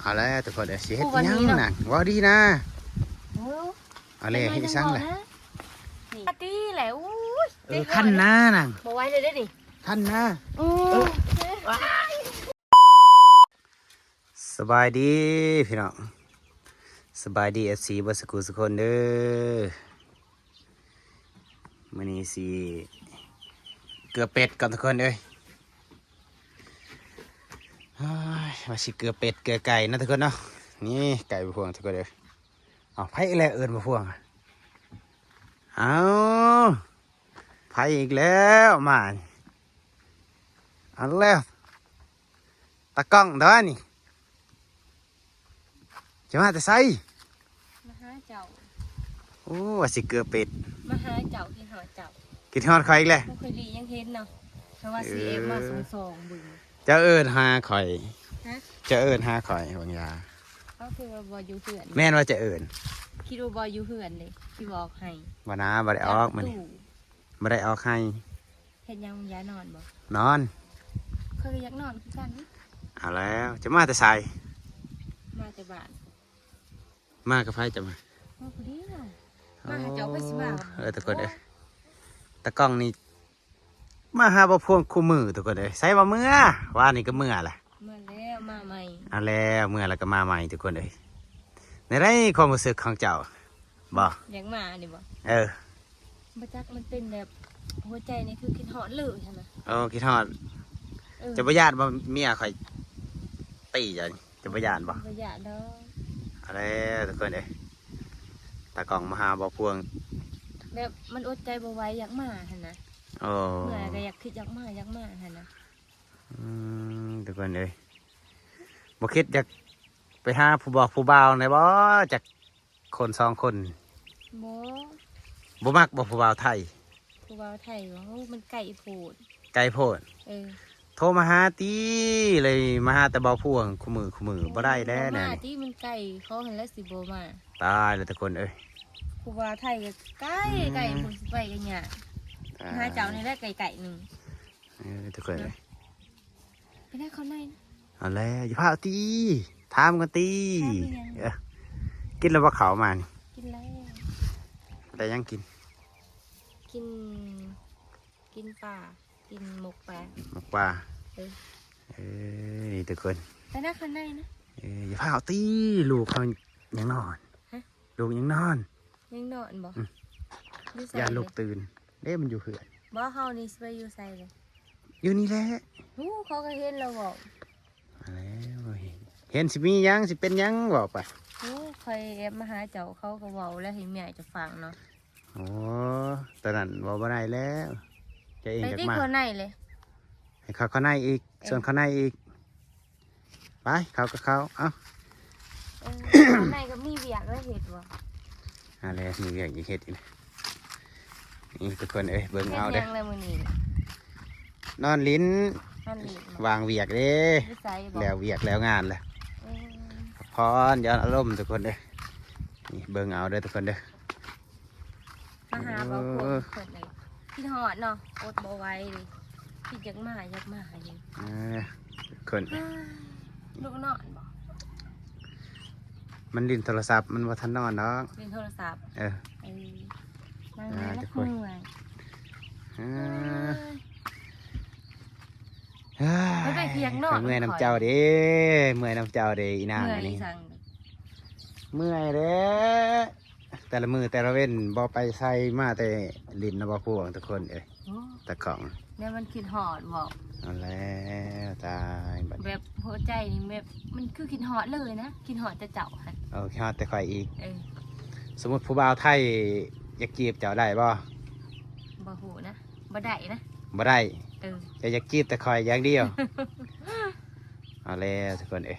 ເອົາແລ້ວທຸກຄົນເອີຍ ຊິເຮັດອີ່ຫຍັງນະ? ເວົ້າດີນະ. ເອີ ເອົາແລ້ວ ເຮັດອີ່ຫຍັງລະ? ນີ້ ປາຕີ້ແຫຼະ. ໂອ້ຍ ເອີ ຄັນນະນາງ ບໍ່ໄຫວເລີຍເດ້ນີ້ ຄັນນະ. ໂອ້ຍ ສະບາຍດີພີ່ນ້ອງ ສະບາຍດີ ເອັຟຊີ ເບິດສຸຂູສຸຄົນເດີ. ມື້ນີ້ຊິເກືອເປັດກ່ອນທຸກຄົນເອີຍ. ໂອ້ຍ ວ່າຊິເກືອເປັດເກືອໄກ່ເນາະທຸກຄົນເນາະ. ນີ້ໄກ່ບໍ່ພວງທຸກຄົນເອີຍ. ເອົາ ໃຜອີກແລ້ວເອີ້ນບໍ່ພວງ? ເອົາ ໃຜອີກແລ້ວມານີ້? ເອົາແລ້ວ ຕາກ້ອງເດີນີ້ ຈະມາແຕ່ໃສ? ມາຫາເຈົ້າ. ໂອ້ ວ່າຊິເກືອເປັດ ມາຫາເຈົ້າ ຄິດຮອດເຈົ້າ. ຄິດຮອດຂ້ອຍອີກແລ້ວ? ບໍ່ຄ່ອຍດີຍັງເຫັນເນາະ ເພາະວ່າຊິແອບມາສ່ອງໆເບິ່ງ. ເຈົ້າເອີ້ນຫາຂ້ອຍ? ຮະ? ເຈົ້າເອີ້ນຫາຂ້ອຍຫວັງຢາ? ເອົາ ຄືວ່າບໍ່ຢູ່ເຮືອນ. ແມ່ນວ່າເຈົ້າເອີ້ນ? ຄິດວ່າບໍ່ຢູ່ເຮືອນເດ້ ຊິບອກໃຫ້. ບໍ່ນາ ບໍ່ໄດ້ອອກມື້ນີ້ ບໍ່ໄດ້ອອກໃຫ້. ເຮັດຫຍັງ ຢານອນບໍ່? ນອນ. ຂ້ອຍກໍຢາກນອນຄືກັນ. ເອົາແລ້ວ ຈະມາແຕ່ໃສ? ມາແຕ່ບ້ານ. ມາກັບໃຜຈະມາ? ມາຜູ້ດຽວ. ມາຫາເຈົ້າ ໃຜຊິມາ? ເອີ ທຸກຄົນເອີຍ ຕາກ້ອງນີ້ມາຫາບ່າວພວງຄູ່ມື້ທຸກຄົນເອີຍ. ໃສວ່າເມືອ? ວານນີ້ກໍເມືອລະ. ມາແລ້ວ ມາໃໝ່. ເອົາແລ້ວ ເມືອລະກໍມາໃໝ່ທຸກຄົນເອີຍ. ໃນໃດຄວາມຮູ້ສຶກຂອງເຈົ້າ? ບໍ່ ຢາກມານີ້ບໍ່? ເອີ ບໍ່ຈັກ ມັນເປັນແບບຫົວໃຈນີ້ຄືຄິດຮອດເລີຍຫັ້ນນະ. ໂອ້ ຄິດຮອດ. ເອີ ເຈົ້າບໍ່ຢ້ານບໍ່ ເມຍຂ້ອຍຕີເຈົ້ານີ້ ເຈົ້າບໍ່ຢ້ານບໍ່? ບໍ່ຢ້ານດອກ. ເອົາແລ້ວທຸກຄົນເອີຍ ຕາກ້ອງມາຫາບ່າວພວງ ແບບມັນອົດໃຈບໍ່ໄຫວ ຢາກມາຫັ້ນນະ. ໂອ້ ເມື່ອຍກໍຢາກ ຄິດຢາກມາ ຢາກມາຫັ້ນນະ. ອືມ ທຸກຄົນເອີຍ ບໍ່ຄິດຢາກໄປຫາຜູ້ບອກຜູ້ບ່າວແດ່ບໍ່? ຈັກ ຄົນສອງຄົນ. ບໍ່ ບໍ່ມັກບໍ່ຜູ້ບ່າວໄທ? ຜູ້ບ່າວໄທວ່າ ໂອ້ ມັນໄກໂພດ. ໄກໂພດ. ເອີ ໂທມາຫາຕິ ເລີຍມາຫາແຕ່ບ່າວພວງຄູ່ມື້ຄູ່ມື້ ບໍ່ໄດ້ແລ້ວແນວນີ້. ບໍ່ມາຕິ ມັນໄກ ເຂົາຫັ້ນແຫຼະຊິບໍ່ມາ. ຕາຍແລ້ວທຸກຄົນເອີຍ ຜູ້ບ່າວໄທກໍໄກ ອືມ ໄກ ຜູ້ຊິໄປກໍຍາກ. ຕາຍ ຫາເຈົ້ານີ້ແຫຼະໄກໆໜຶ່ງ. ເອີ ທຸກຄົນເອີຍ ໄປໄດ້ເຂົ້າໃນນະ. ເອົາແລ້ວ ຢ່າພາວຕິ ຖາມກ່ອນຕິ. ຖາມອີ່ຫຍັງ? ເອີ ກິນແລ້ວບໍ່ເຂົ້າມານີ້? ກິນແລ້ວ. ໄດ້ຫຍັງກິນ? ກິນ ກິນປາ ກິນໝົກປາ. ໝົກປາ. ເອີ ເອີ ນີ້ທຸກຄົນ ໄປໄດ້ເຂົ້າໃນນະ. ເອີ ຢ່າພາວຕິ ລູກເຮົາຍັງນອນ. ຮະ? ລູກຍັງນອນ. ຍັງນອນບໍ່? ອືມ ຢູ່ໃສ? ຢ້ານລູກຕື່ນເດ້ ມັນຢູ່ເຮືອນ. ບໍ່ ເຮົານີ້ຊິໄປຢູ່ໃສເລີຍ? ຢູ່ນີ້ແຫຼະ. ໂອ້ ເຂົາກໍເຫັນແລ້ວເວົ້າ. ເອົາແລ້ວ ເຫັນ ເຫັນຊິມີຫຍັງ ຊິເປັນຫຍັງ ເວົ້າໄປ. ໂອ້ ຂ້ອຍແອບມາຫາເຈົ້າ ເຂົາກໍເວົ້າແລ້ວໃຫ້ເມຍເຈົ້າຟັງເນາະ. ໂອ້ ຕອນນັ້ນເວົ້າບໍ່ໄດ້ແລ້ວ ເຈົ້າເອງຢາກມາ. ໄປຕິ ເຂົ້າໃນເລີຍ. ໃຫ້ເຂົ້າ ເຂົ້າໃນອີກ. ເອີ ຊວນເຂົ້າໃນອີກ. ໄປ ເຂົ້າກໍເຂົ້າ ເອົ້າ. ເອີ ເຂົ້າໃນກໍມີວຽກແລ້ວເຮັດບໍ່? ອັນແລະ ມີວຽກອີກເຮັດອີກ. ນີ້ທຸກຄົນເອີຍ ເບິ່ງເອົາເດີ. ເຮັດຫຍັງລະມື້ນີ້? ນອນຫຼິ້ນ. ນອນຫຼິ້ນບໍ່? ວ່າງວຽກເດ້. ຢູ່ໃສບໍ່? ແລ້ວວຽກແລ້ວງານລະ. ເອີ ພັກຜ່ອນຢ່ອນອາລົມທຸກຄົນເອີຍ. ນີ້ເບິ່ງເອົາເດີທຸກຄົນເດີ. ມາຫາເວົ້າ ໂອ້ ຄົນ ຄົນເອີຍ ຄິດຮອດເນາະ ອົດບໍ່ໄຫວເລີຍ ຄິດຢາກມາ ຢາກມາຢູ່. ເອີ ຄົນ ເອີຍ ລູກນອນບໍ່? ມັນຫຼິ້ນໂທລະສັບ ມັນບໍ່ທັນນອນດອກ. ຫຼິ້ນໂທລະສັບ. ເອີ ເອີ ນັ່ງ ອ່າ ນີ້ລະ ທຸກຄົນ ເມື່ອຍ. ເອີ ເອີຍ ມັນເປັນຫຍັງນອນ ຂ້ອຍເມື່ອຍນຳເຈົ້າເດ້ ຂ້ອຍເມື່ອຍນຳເຈົ້າເດ້ ອີນາງ ເມື່ອຍ ອັນນີ້ ອີ່ຫຍັງ? ເມື່ອຍເດ້ ແຕ່ລະມື້ແຕ່ລະເວັນບໍ່ໄປໃສ ມາແຕ່ຫຼິ້ນນຳບ່າວພວງທຸກຄົນເອີຍ. ໂອ້ ຕາກ້ອງ ແນວມັນຄິດຮອດບໍ່? ເອົາແລ້ວ ຕາຍບັດ ແບບຫົວໃຈນີ້ແບບ ມັນຄືຄິດຮອດເລີຍນະ ຄິດຮອດແຕ່ເຈົ້າຫັ້ນ. ເອີ ຄິດຮອດແຕ່ຂ້ອຍອີກ. ເອີ ສົມມຸດຜູ້ບ່າວໄທຢາກຈີບເຈົ້າໄດ້ບໍ່? ບໍ່ຮູ້ນະ ບໍ່ໄດ້ນະ. ບໍ່ໄດ້. ເອີ ເຈົ້າຢາກຈີບແຕ່ຂ້ອຍຢ່າງດຽວ. ເອົາແລ້ວທຸກຄົນເອີຍ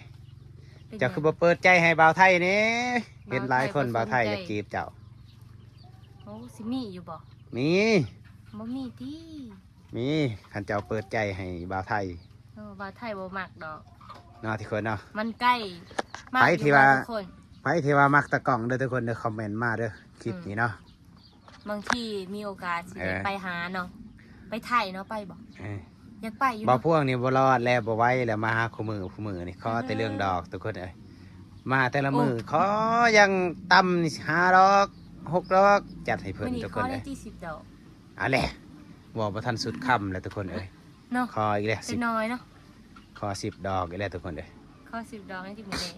ເປັນຫຍັງ? ເຈົ້າຄືບໍ່ເປີດໃຈໃຫ້ບ່າວໄທແດ່? ເຫັນຫຼາຍຄົນບ່າວໄທຢາກຈີບເຈົ້າ. ໂອ້ ຊິມີຢູ່ບໍ່? ມີ ບໍ່ມີຕິ? ມີ ຄັນເຈົ້າເປີດໃຈໃຫ້ບ່າວໄທ. ໂອ້ ບ່າວໄທບໍ່ມັກດອກເນາະ ທຸກຄົນເນາະ. ມັນໄກ ມັກຢູ່ບໍ່ທຸກຄົນ? ໃຜທີ່ວ່າ ໃຜທີ່ວ່າມັກຕາກ້ອງເດີທຸກຄົນເດີ ຄອມເມັນມາເດີ ຄລິບນີ້ເນາະ. ບາງທີມີໂອກາດຊິໄດ້ ເອີ ໄປຫາເນາະ ໄປໄທເນາະ ໄປບໍ່? ເອີ ຢາກໄປຢູ່. ບ່າວພວງນີ້ບໍ່ລອດແລ້ວ ບໍ່ໄຫວແລ້ວ ມາຫາຄູ່ມື້ ຄູ່ມື້ນີ້ຂໍແຕ່ເລື່ອງດອກ ເອີ ທຸກຄົນເອີຍ. ມາແຕ່ລະມື້ ໂອ້ ຂໍຢ່າງຕ່ຳນີ້ຫ້າດອກ ຫົກດອກ ຈັດໃຫ້ເພິ່ນ ທຸກຄົນເອີຍ ມື້ນີ້ຂໍໄດ້ຕິ ສິບດອກ ອາແຫຼະ ເວົ້າບໍ່ທັນສຸດຄຳແລ້ວ ທຸກຄົນເອີຍ ເນາະ ຂໍອີກແລ້ວ ເປັນ ສິບ ນ້ອຍເນາະ ຂໍສິບດອກອີກແລ້ວ ທຸກຄົນເອີຍ ຂໍສິບດອກໃຫ້ຕິມື້ນີ້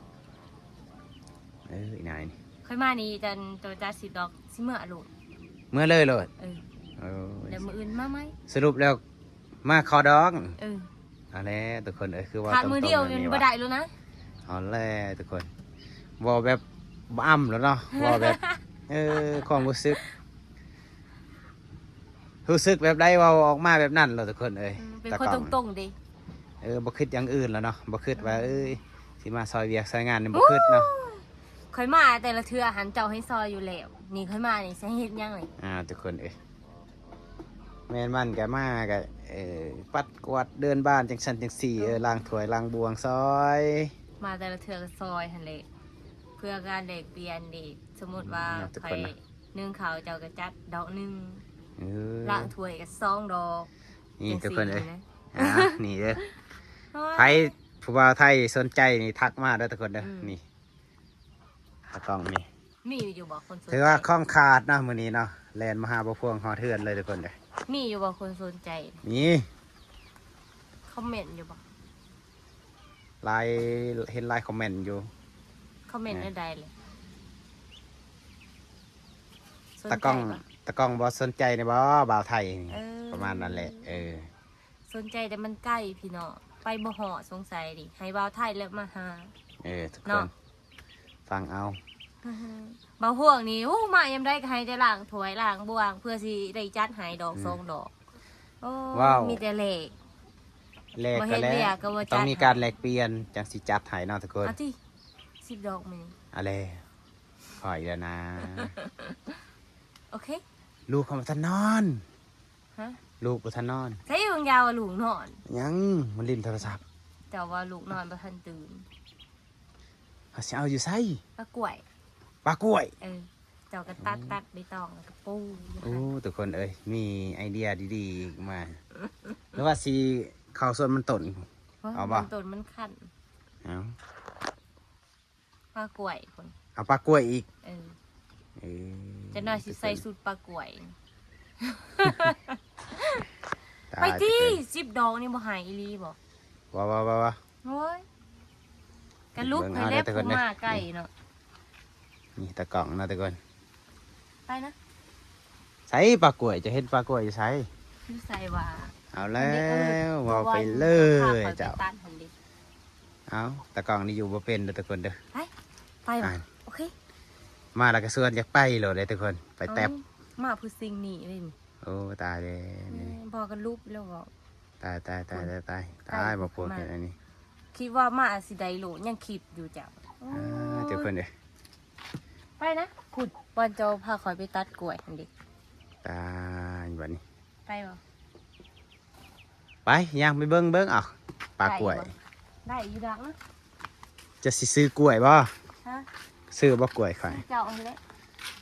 ເອີ ອີນາຍນີ້ ຂ້ອຍມານີ້ ຈັນໂຕຈັດສິບດອກ ຊິເມືອໂລດ ເມືອເລີຍໂລດ ເອີ ເອີ ແລ້ວມື້ອື່ນມາໃໝ່ ສະຫຼຸບແລ້ວ ມາຂໍດອກ ເອີ ເອົາແຫຼະທຸກຄົນເອີຍ ຄືວ່າ ຂາດມື້ດຽວ ຕຣົງໆ ນີ້ ມັນບໍ່ໄດ້ແລ້ວນະ ເອົາແຫຼະທຸກຄົນ ເວົ້າແບບບໍ່ອຳແລ້ວເນາະ ເວົ້າແບບ ເອີ ຄວາມຮູ້ສຶກ ຮູ້ສຶກແບບໃດເວົ້າອອກມາແບບນັ້ນໂລດທຸກຄົນເອີຍ ອືມ ເປັນຄົນ ຕາກ້ອງ ຕົງໆເດ້ ເອີ ບໍ່ຄິດຢ່າງອື່ນແລ້ວເນາະ ບໍ່ຄິດວ່າ ອືມ ເອີຍ ຊິມາຊ່ອຍວຽກຊ່ອຍງານນີ້ ບໍ່ຄິດເນາະ ໂອ້ຍ ຂ້ອຍມາແຕ່ລະເທື່ອຫັ້ນ ເຈົ້າໃຫ້ຊ່ອຍຢູ່ແລ້ວ ນີ້ຂ້ອຍມານີ້ ຊິເຮັດຫຍັງນີ້ ອ່າ ທຸກຄົນເອີຍ ແມ່ນມັນກະມາກະ ເອີ ປັດກວາດເດີ່ນບ້ານ ຈັ່ງຊັ້ນຈັ່ງຊີ້ ເອີ ລ້າງຖ້ວຍລ້າງບ່ວງຊ່ອຍ ມາແຕ່ລະເທື່ອກະຊ່ອຍຫັ້ນແຫຼະ ເພື່ອການແລກປ່ຽນເດ້ ສົມມຸດວ່າ ອືມ ທຸກຄົນນະ ຂ້ອຍໜຶ້ງເຂົ້າ ເຈົ້າກະຈັດດອກໜຶ່ງ ເອີ ລ້າງຖ້ວຍກະສອງດອກ ນີ້ ຈັ່ງຊີ້ ທຸກຄົນເອີຍ ນະ ອ່າ ນີ້ເດີ ໂອ້ຍ ໃຜຜູ້ບ່າວໄທສົນໃຈນີ້ ທັກມາເດີທຸກຄົນເດີ ອືມ ນີ້ ຕາກ້ອງນີ້ ມີຢູ່ບໍ່ຄົນສົນໃຈ ຖືວ່າຂອງຂາດເນາະມື້ນີ້ເນາະ ແລ່ນມາຫາບ່າວພວງຮອດເຮືອນເລີຍທຸກຄົນເດີ ມີຢູ່ບໍ່ຄົນສົນໃຈ ມີ ຄອມເມັນຢູ່ບໍ່ ຫຼາຍ ເຫັນຫຼາຍຄອມເມັນຢູ່ ຄອມເມັນແນວໃດເລີຍ ສົນໃຈບໍ່ ຕາກ້ອງ ຕາກ້ອງບໍ່ສົນໃຈນີ້ບໍ່ ບ່າວໄທນີ້ ເອີ ປະມານນັ້ນແຫຼະ ເອີ ສົນໃຈແຕ່ມັນໄກພີ່ນ້ອງ ໄປບໍ່ຮອດສົງໄສນີ້ ໃຫ້ບ່າວໄທແຫຼະມາຫາ ເອີ ທຸກຄົນ ເນາະ ຟັງເອົາ ບ່າວພວງນີ້ ໂອ້ ມາຍາມໃດກະໃຫ້ແຕ່ລ້າງຖ້ວຍລ້າງບ່ວງ ເພື່ອຊິໄດ້ຈັດໃຫ້ດອກ ອືມ ສອງດອກ ໂອ້ ວ້າວ ມີແຕ່ແລກ ແລກກະແລກ ຕ້ອງມີການແລກປ່ຽນ ຈັ່ງຊິຈັດໃຫ້ເນາະທຸກຄົນ ເອົາຕິ ສິບດອກມື້ນີ້ ເອົາແລ້ວ ຂໍອີກແລ້ວນາ ໂອເຄ ລູກເຂົາບໍ່ທັນນອນ ຮະ ລູກບໍ່ທັນນອນ ໃສບາງຢ່າວ່າລູກນອນ ຍັງ ມັນຫຼິ້ນໂທລະສັບ ເຈົ້າວ່າລູກນອນບໍ່ທັນຕື່ນ ເຮົາຊິເອົາຢູ່ໃສ ປ່າກ້ວຍ ປ່າກ້ວຍ ເອີ ເຈົ້າກະຕັດ ອືມ ຕັດໃບຕອງ ແລ້ວກະປູຢູ່ ໂອ້ ຫັ້ນ ທຸກຄົນເອີຍ ມີໄອເດຍດີໆມາ ຫຼືວ່າຊິເຂົ້າສວນມັນຕົ້ນ ເອົາບໍ່ ມັນຕົ້ນມັນຄັນ ເອົາ ປ່າກ້ວຍພຸ້ນ ເອົາປ່າກ້ວຍອີກ ເອີ ເອີ ຈັກໜ່ອຍຊິໃສ່ຊຸດປ່າກ້ວຍ ຕາຍ ໄປຕິ ເອີຍ ສິບດອກນີ້ບໍ່ໃຫ້ອີ່ຫຼີບໍ່ ວ່າໆໆ ໂອ້ຍ ກະລຸກໃຫ້ແລ້ວ ເບິ່ງເອົາເດີທຸກຄົນເດີ ຜູ້ມາໄກເນາະ ນີ້ຕາກ້ອງເນາະທຸກຄົນ ໄປນະ ໃສປ່າກ້ວຍ ຈະເຫັນປ່າກ້ວຍຢູ່ໃສ ຢູ່ໃສຫວາ ເອົາແລ້ວ ເວົ້າໄປເລີຍເຈົ້າ ເອົາ ຕາກ້ອງນີ້ຢູ່ບໍ່ເປັນເດີທຸກຄົນເດີ ໄປ ໄປຫວາ ອ່າ ໂອເຄ ມາແລ້ວກະຊວນຢາກໄປໂລດເດ້ທຸກຄົນ ໄປແຕັບ ເອົ້າ ມາເພື່ອສິ່ງນີ້ເດ້ນີ້ ໂອ້ ຕາຍແລ້ວ ອືມ ນີ້ ພໍກະລຸບແລ້ວເວົ້າ ຕາຍ ຕາຍ ຕາຍ ຕາຍ ຕາຍ ຕາຍ ບໍ່ພວກເຮັດອັນນີ້ ຄິດວ່າມາຊິໄດ້ໂລດ ຍັງຄິດຢູ່ເຈົ້າ ອ່າ ໂອ້ຍ ທຸກຄົນເອີຍ ໄປນະ ພຸ້ນ ບ່ອນເຈົ້າພາຂ້ອຍໄປຕັດກ້ວຍຫັ້ນເດ້ ຕາຍບາດນີ້ ໄປບໍ່ ໄປ ຍ່າງໄປເບິ່ງ ເບິ່ງ ເອົ້າ ປ່າກ້ວຍ ໄດ້ຢູ່ດອກນະ ຈະຊິຊື້ກ້ວຍບໍ່ ຮະ ຊື້ບໍ່ກ້ວຍຂ້ອຍ ຊື້ເຈົ້າຫັ້ນແຫຼະ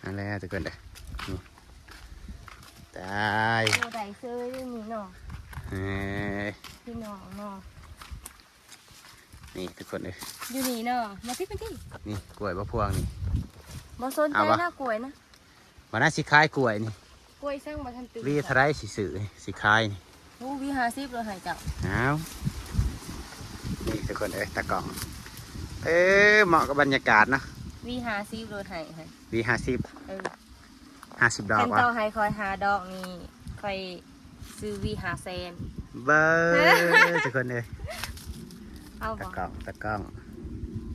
ອັນແລ້ວທຸກຄົນເດີ ນີ້ ຕາຍ ໂອ້ ໄດ້ເຊີຍເດ້ນີ້ເນາະ ເອີຍ ພີ່ນ້ອງເນາະ ນີ້ທຸກຄົນເອີຍ ຢູ່ນີ້ເນາະ ມາຕິ ມາຕິ ນີ້ກ້ວຍບໍ່ພວງນີ້ ບໍ່ສົນໃຈນະກ້ວຍນະ ມານະ ຊິຂາຍກ້ວຍນີ້ ກ້ວຍສັງບໍ່ທັນຕື່ນ ຫວີເທົ່າໃດຊິຊື້ ຊິຂາຍນີ້ ໂອ້ ຫວີຫ້າສິບໂລດໃຫ້ເຈົ້າ ອ້າວ ນີ້ທຸກຄົນເອີຍ ຕາກ້ອງ ເອີ ເໝາະກັບບັນຍາກາດເນາະ ຫວີຫ້າສິບໂລດໃຫ້ ຫວີຫ້າສິບ ເອີ ຫ້າສິບດອກ ຄັນເຈົ້າໃຫ້ຂ້ອຍຫ້າດອກນີ້ ຂ້ອຍຊື້ຫວີຫ້າແສນ ເບິ່ງ ທຸກຄົນເອີຍ ເອົາບໍ່ ຕາກ້ອງ ຕາກ້ອງ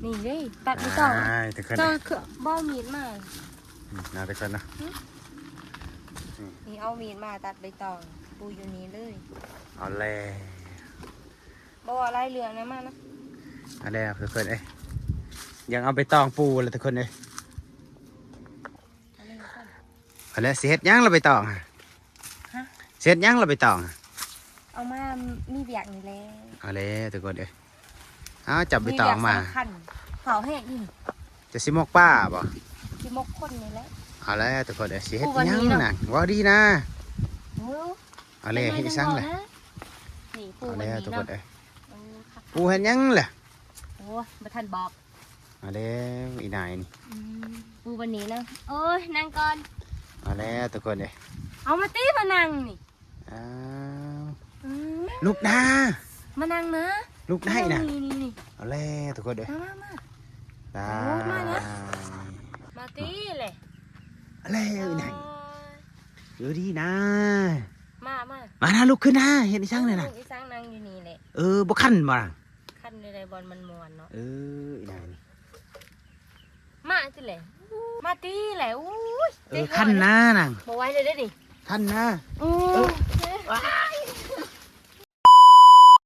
ນີ້ເດ້ ຕັດບໍ່ຕ້ອງ ຕາຍ ທຸກຄົນ ເຈົ້າຄືບໍ່ເອົາມີດມາ ອືມ ເອົາ ທຸກຄົນເນາະ ຫຶ ອືມ ນີ້ເອົາມີດມາຕັດໃບຕອງ ປູຢູ່ນີ້ເລີຍ ເອົາແລ້ວ ບໍ່ເວົ້າຫຼາຍເລື່ອງນະ ມານະ ເອົາແລ້ວ ທຸກຄົນເອີຍ ຍັງເອົາໃບຕອງປູແລ້ວ ທຸກຄົນເອີຍ ເອົາແລ້ວ ຊິເຮັດຫຍັງລະໃບຕອງ ຮະ ຊິເຮັດຫຍັງລະໃບຕອງ ເອົາມາມີວຽກນີ້ແຫຼະ ເອົາແລ້ວ ທຸກຄົນເອີຍ ເອົາ ຈັບໃບຕອງມາ ມີວຽກສຳຄັນ ເຜົາແຫ້ງອີ່ ຈະຊິໝົກປາບໍ່ ຊິໝົກຄົນນີ້ແຫຼະ ເອົາແລ້ວ ທຸກຄົນເອີຍ ຊິເຮັດຫຍັງນະ ເວົ້າດີນະ ໂອ້ ເອົາແລ້ວ ເຮັດອີ່ສັງລະ ນີ້ປູ ເອົາແລ້ວ ນີ້ ທຸກຄົນເອີຍ ເອີ ປູເຮັດຫຍັງລະ ໂອ້ ບໍ່ທັນບອກ ມາແລ້ວອີນາຍນີ້ ອືມ ປູບັນນີ້ເນາະ. ໂອ້ຍ ນັ່ງກ່ອນ. ມາແລ້ວທຸກຄົນເອີຍ. ເອົາມາຕິ ມານັ່ງນີ້. ອ້າວ ອືມ ລຸກນາ ມານັ່ງນະ ລຸກໄດ້ນະ ນີ້ໆໆ. ເອົາແລ້ວທຸກຄົນເອີຍ ມາໆໆ. ຕາຍ ໂອ້ ມານະ ມາຕິແຫຼະ. ເອົາແລ້ວອີນາຍ ໂອ້ຍ ຢູ່ດີນະ. ມາໆ ມານະ ລຸກຂຶ້ນນະ. ເຮັດອີ່ສັງນີ້ນະ? ເຮັດອີ່ສັງ ນັ່ງຢູ່ນີ້ແຫຼະ. ເອີ ບໍ່ຄັນບໍ່ນະ? ຄັນຢູ່ໃດ ບ່ອນມັນມ່ວນເນາະ. ເອີ ອີນາຍນີ້ ມາຕິແຫຼະ ມາຕິແຫຼະ. ໂອ້ຍ ເອີ ຄັນນະນາງ ບໍ່ໄຫວແລ້ວເດ້ນີ້ ຄັນນະ. ໂອ້ຍ ເອີ